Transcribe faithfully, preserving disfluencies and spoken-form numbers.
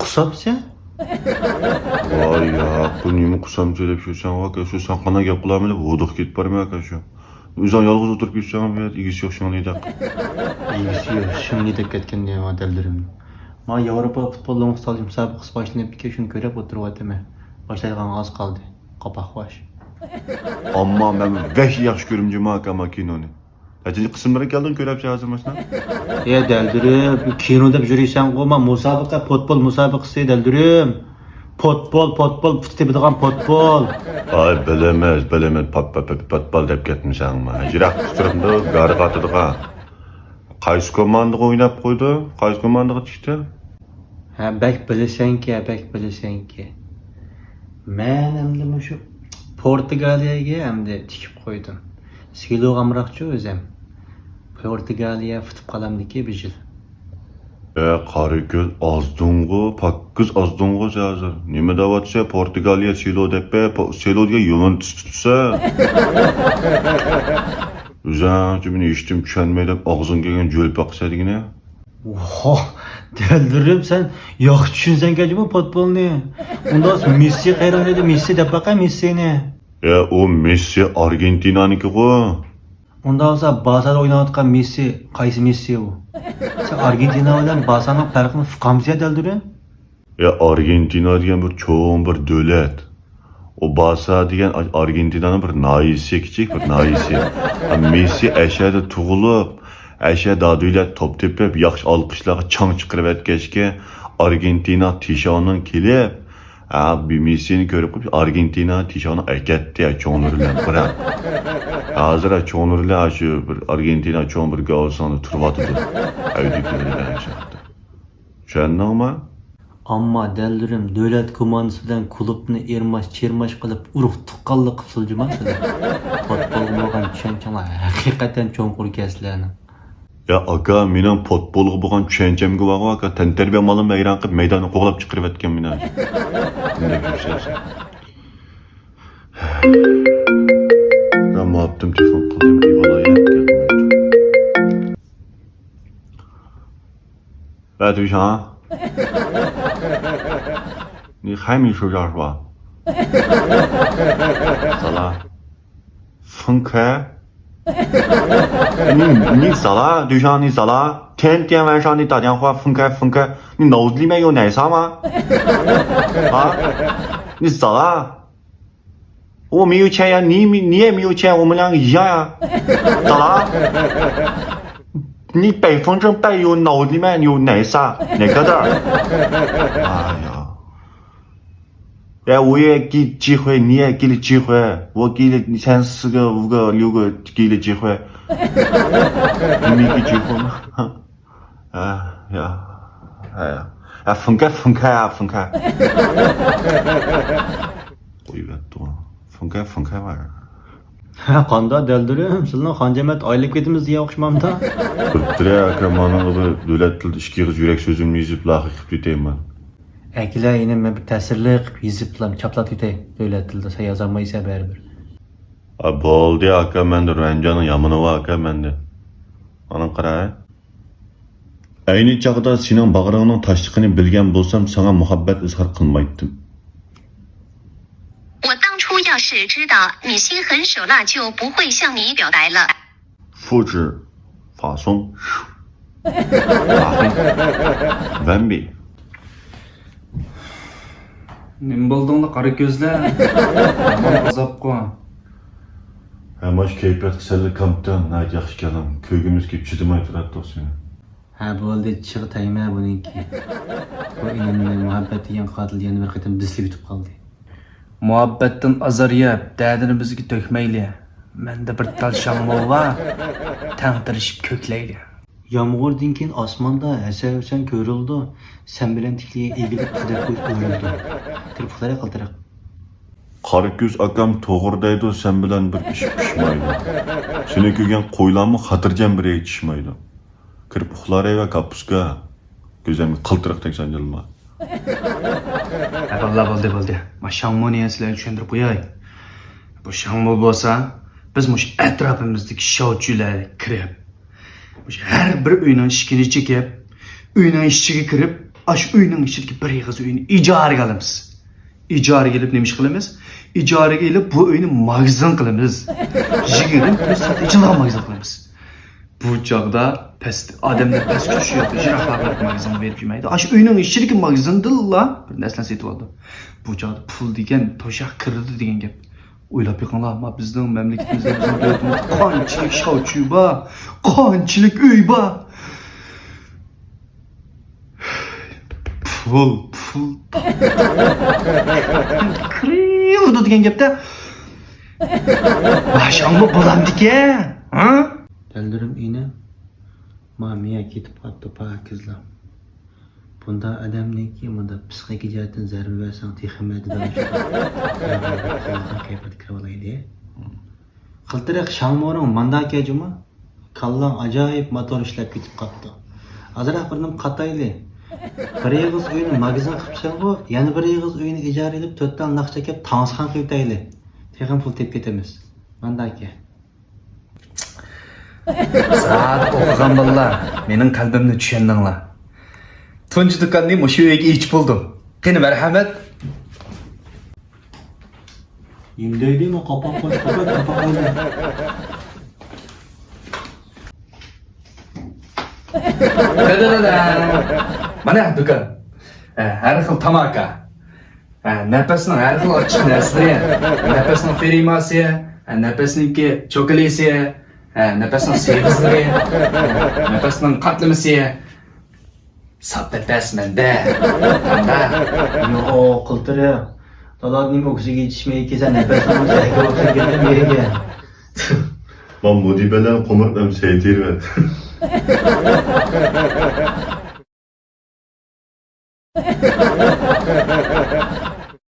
قۇسامسەن؟ ۋاي ياق، بۇ نېمە قۇسامچە دەپ شۇ سەن ۋاكا، شۇ ساققىنا گەپ قىلامەن دەپ ھودۇق كېتىپ بارىمەن ئاكا شۇ. ئۆزۈڭ يالغۇز ئولتۇرۇپ كېتىسەن بۇ يەردە، ئىگىسى يوق شىڭلىدەك. ئىگىسى يوق شىڭلىدەك كەتكەن دېمە دەلدۈرۈم. ما ياۋروپا پۇتبول لوڭ ستادىيوم مۇسابىقىسى باشلىنىپتىكەن، شۇنى كۆرۈپ ئولتۇرۇۋاتىمەن. باشلايدىغانغا ئاز قالدى. قاپاق باش. ئەمما مەن ۋەھشىي ياخشى كۆرىمەن جۇما ئاكا ما كىنونى. نەچچىنچى قىسىملىرىنى كەلدىڭ كۆرەپسەن ھازىر ماشىنا؟ ئە دەلدۈرۈم، كىنو دەپ يۈرىسەنغۇ، ما مۇسابىقە، پوتبول مۇسابىقىسى دەلدۈرۈم. پوتبول، پوتبول، پۇت تېپىدىغان پوتبول. ئاي بىلىمىز، بىلىمىز، پات-، پات-، پات-، پوتبول دەپ كەتمىسەڭما. يىراق تۇتۇرۇمدۇ، گارىغا ئاتىدىغان. قايسى كوماندىغا ئويناپ قويدۇ؟ قايسى كوماندىغا چۈشتى؟ ھە، بەك بىلىسەنكى، بەك بىلىسەنكى. مەن ئەمدى مۇشۇ پورتۇگالىيەگە ئەمدى تىكىپ قويدۇم. سىلوغا ئامراقچۇ ئۆزەم. پورتۇگالىيە پۈتۈپ قالامدىكى بىر يىل. ئە، قارا كۆز ئازدىڭغۇ، پاككىز ئازدىڭغۇ سەن ھازىر. نېمە دەۋاتىسەن؟ پورتۇگالىيە سىلو دەپ بە، پو-، سىلو دېگەن يۇۋېنتۇس تۇتسا. ئۆزۈڭچە مېنى ھېچنېمە چۈشەنمەي دەپ ئاغزىڭ كەلگەن جۆل پاقىسە دېگىنە. ۋاھ، دەلدۈرۈم سەن ياخشى چۈشىنىسەنكەن جۇمۇ پوتبولنى. ئۇنداق مېسسى قەيرەڭ دېدى، مېسسى دەپ باقە مېسسىنى. يا، ئۇ مېسسى ئارگېنتىنانىڭكىغۇ. ئۇنداق بولسا بارسادا ئويناۋاتقان مېسسى قايسى مېسسى ئۇ؟ سەن ئارگېنتىنا بىلەن بارسانىڭ پەرقىنى ئۇقامسەن يا دەلدۈرۈم؟ يا، ئارگېنتىنا دېگەن بىر چوڭ بىر دۆلەت. ئۇ بارسا دېگەن ئارگېنتىنانىڭ بىر ناھىيىسى، كىچىك بىر ناھىيىسى. ھە، مېسسى ئەشەدە تۇغۇلۇپ، ئەشە دادۈيلەر توپ تېپىپ، ياخشى ئالقىشلارغا چاڭ چىقىرىۋەتكەچكە، ئارگېنتىنا تىشاۋنىڭ كېلىپ، ھە، بۇ مېسسىنى كۆرۈپ قويۇپ، ئارگېنتىنا تىشاۋنى ئەكەتتى، ھە، چوڭلىرى بىلەن بىراق. ھازىر، ھە، چوڭلىرى بىلەن شۇ بىر ئارگېنتىنا چوڭ بىر گاۋساندا تۇرۇۋاتىدۇ. ئەيدىكىلىرى بىلەن شۇ ياقتا. چۈشەندىڭمۇ؟ ئەمما دەلدۈرۈم دۆلەت كوماندىسى بىلەن كۇلۇبنى ئېرماش-چېرماش قىلىپ، ئۇرۇق تۇغقانلىق قىپسىز جۇما سىلەر. پوتبولغا بولغان چۈشەنچىڭلار ھەقىقەتەن چوڭقۇركەن سىلەرنىڭ. يا ئاكا، مېنىڭ پوتبولغا بولغان چۈشەنچەمگە بارغۇ ئاكا، تەنتەربىيە مالىم ۋەيران قىلىپ مەيداننى قوغلاپ چىقىرىۋەتكەن مېنى. مۇنداق يۈرسەيسەن. مۇئەپتىم تېلېفون قىلدىم، ئىۋالايە. 来，对象，你还没睡觉是吧？咋啦？分开？你你咋啦？对象，你咋啦？天天晚上你打电话分开分开，你脑子里面有奶啥吗？啊？你咋啦？ 我没有钱呀，你没你也没有钱，我们两个一样呀。咋啦？你百分之百有脑里面有奶啥？哪个蛋儿？哎呀，哎，我也给机会，你也给了机会，我给了你三四个、五个、六个给了机会，你没给机会吗？ ھە، يا، ھە، يا. ھە، فۇڭكەي، فۇڭكەي، ھە، فۇڭكەي. قويۇۋەتتىڭ. فۇڭكەي، فۇڭكەي بار. ھە، قانداق دەلدۈرۈم، سىلىنىڭ خانجەمەت ئايرىلىپ كېتىمىز دېگەن ئوخشىمامدا؟ بىر ئاكا، مانا بىر دۆلەت تىلىدا ئىككى ئېغىز يۈرەك سۆزۈمنى يېزىپ، لايىھە قىلىپ كېتەيمەن. ئەكېلە، ئىنىم، مەن بىر تەسىرلىك قىلىپ يېزىپلام چاپلاپ كېتەي. دۆلەت تىلىدا سەن يازالمايسەن بەرىبىر. ئا، بولدى ئاكا، مەندە رەنجانىڭ يامىنى بار ئاكا، مەندە. ئانا قاراي. ئەينى چاغدا سېنىڭ باغرىڭنىڭ تاشلىقىنى بىلگەن بولسام، ساڭا مۇھەببەت ئىزھار قىلمايتتىم. 我当初要是知道你心狠手辣，就不会向你表白了。 复制、发送。ۋەنبى. نېمە بولدۇڭلار، قارا كۆزلەر؟ يامان ئازابقۇ. ھە، ماش كەيپىياتقا سەللا كامتىڭ، ناھايىتى ياخشى ئىكەنلىڭ. كۆرگۈمىز كېلىپ چىدىماي تۇراتتۇق سېنى. ھە، بولدى، چىغ تەگمە بۇنىڭكى. بۇ ئىنىمنى مۇھەببەت دېگەن قاتىل يەنە بىر قېتىم دىسلىۋېتىپ قالدى. مۇھەببەتتىن ئازار يەپ، دەردىنى بىزگە تۆكمەيلى. مەندە بىر تال شاڭمۇ بار، تەڭ تىرىشىپ كۆكلەيلى. يامغۇردىن كېيىن ئاسماندا ھەسەن-ھۈسەن كۆرۈلىدۇ، سەن بىلەن تىكلىگەن ئىگىلىك پۇدەك بويىچە ئۆرۈلىدۇ. كىرىپ ئۇخلايلى قالتىراق. قارا كۆز ئاكام توغرا دەيدۇ، سەن بىلەن بىر ئىش پىشمايدۇ. سېنى كۆرگەن قويلارمۇ خاتىرجەم بىر يەرگە چىشمايدۇ. كىرىپ ئۇخلاۋېرىۋە، كاپۇسكا. كۆزۈمگە قىلتىرىقتەك سانجىلما. ھە، باللا، بولدى، بولدى. ما شاڭمۇنى سىلەرگە چۈشەندۈرۈپ قوياي. بۇ شاڭمۇ بولسا، بىز مۇشۇ ئەتراپىمىزدىكى شاۋچۈلەرگە كىرىپ، ھەر بىر ئۆينىڭ ئىشىكىنى چېكىپ، ئۆينىڭ ئىچىگە كىرىپ، ئاشۇ ئۆينىڭ ئىچىدىكى بىر ئېغىز ئۆينى ئىجارىگە ئالىمىز. ئىجارىگە ئېلىپ نېمە ئىش قىلىمىز؟ ئىجارىگە ئېلىپ بۇ ئۆينى ماگىزىن قىلىمىز. يىگىرمە تۆت سائەت ئېچىلغان ماگىزىن قىلىمىز. بۇ چاغدا پەس، ئادەملەر پەسكە چۈشۈپ، يىراقلارغا بېرىپ ماگىزىنغا بېرىپ يېمەيدۇ. ئاشۇ ئۆينىڭ ئىچىدىكى ماگىزىندىلا بىر نەرسىلەرنى سېتىۋالىدۇ. بۇ چاغدا پۇل دېگەن توشاق كىرىدۇ دېگەن گەپ. ئويلاپ بېقىڭلار، ما بىزنىڭ مەملىكىتىمىزدە، بىزنىڭ دۆلىتىمىزدە قانچىلىك شاۋچۈي بار، قانچىلىك ئۆي بار. پۇل، پۇل، پۇل. كىرىۋېرىدۇ دېگەن گەپتە. باشاڭمۇ بولامدىكەن، ھە؟ دەللىرىم ئىنىم، ما مىيا كېتىپ قاپتۇ پاكىزلا. بۇنداق ئادەمنىڭكى مۇنداق پسىخىكا جەھەتتىن زەربە بەرسەڭ تېخىمۇ دەۋاتىدۇ. كەيپىياتقا كىرىۋالايلى. قىلتىرىق شاڭمورۇڭ مانداكە جۇمۇ. كاللاڭ ئاجايىپ موتور ئىشلەپ كېتىپ قاپتۇ. ئازراق بىر نېمە قاتايلى. بىر ئېغىز ئۆينى ماگىزىن قىپسەنغۇ، يەنە بىر ئېغىز ئۆينى ئىجارە ئېلىپ تۆت تال ناخشا چەكلەپ تاڭسىخان قىلىۋېتەيلى. تېخىمۇ پۇل تېپىپ كېتىمىز. مانداكە. زادى ئوقۇغان بالىلار، مېنىڭ قەلبىمنى چۈشەندىڭلار. تۇنجى دۇكاننى مۇشۇ ئۆيگە ئېچىپ بولدۇم. قېنى، مەرھەمەت. نېمە دەيدۇ، مانا قاپاق قويۇپ، قاپاق، قاپاق قويدى. دەدەدەدە. مانا دۇكان. ھە، ھەر خىل تاماكا. ھە، نەپەسنىڭ ھەر خىل ئاچچىق نەرسىلىرى، نەپەسنىڭ فېرىماسى، ھە، نەپەسنىڭكى چوكىلىسى، ھە، نەپەسنىڭ سېغىزلىرى، ھە، نەپەسنىڭ قاتلىمىسى. ساپ نەپەس مەندە. قانداق؟ يوق، قىلتىرىق. دالا نېمە ئۆكسۈگە يېتىشمەي كېسەل نەپەسنىڭ سەھكە بولسۇن كېلىپ يېرىگە. مەن مۇدىبەلەرنى قومۇرۇپ ئەم سەيتىرىۋەت.